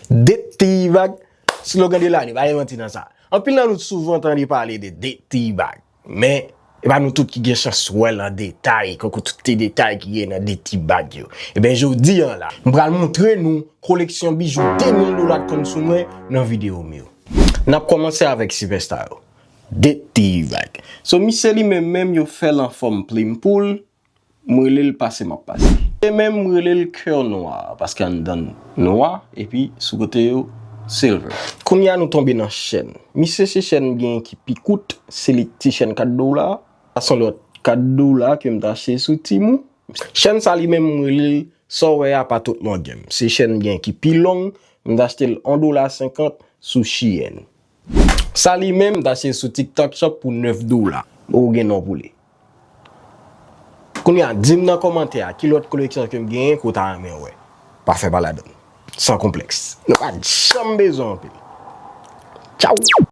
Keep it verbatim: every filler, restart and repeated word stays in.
Date T-Bag, slogan de lane, pa gen manti nan sa. Anpil nan nou souvan tande pale de Date T-Bag, men e pa nou tout ki gen chans wè l an detay, kankou tout ti detay ki gen nan Date T-Bag yo. Ebyen, jodi a la, m pral montre nou koleksyon bijou de mil dola k konn sou mwen nan videyo m yo. N ap kòmanse avèk sipèsta yo, Date T-Bag. So, misye li menm menm yo fè l an fòm plim poul, m rele l pase m ap pase. E menm m rele l kè nwa, paske anndan l nwa, epi sou kote yo, silver. Kounye a nou tonbe nan chèn. Misye se chèn m genyen ki pi kout, se li ti chèn kat dola. Sa se yon lòt kat dola ke m t achte sou Temu. Chèn sa li menm m rele l, sa w wè a pa tout longè m. Se chèn m genyen ki pi long, m t achte l yon dola senkant sou Shein. Sa li menm, m t achte sou TikTok Shop pou nèf dola. Ou gen non pou li. Kounye a, di m nan kòmantè a, ki lòt koleksyon ke m genyen ke w ta renmen wè. Pa fè pa ladan. San konplèks. Nou pa janm bezwen anpil. Tchaw!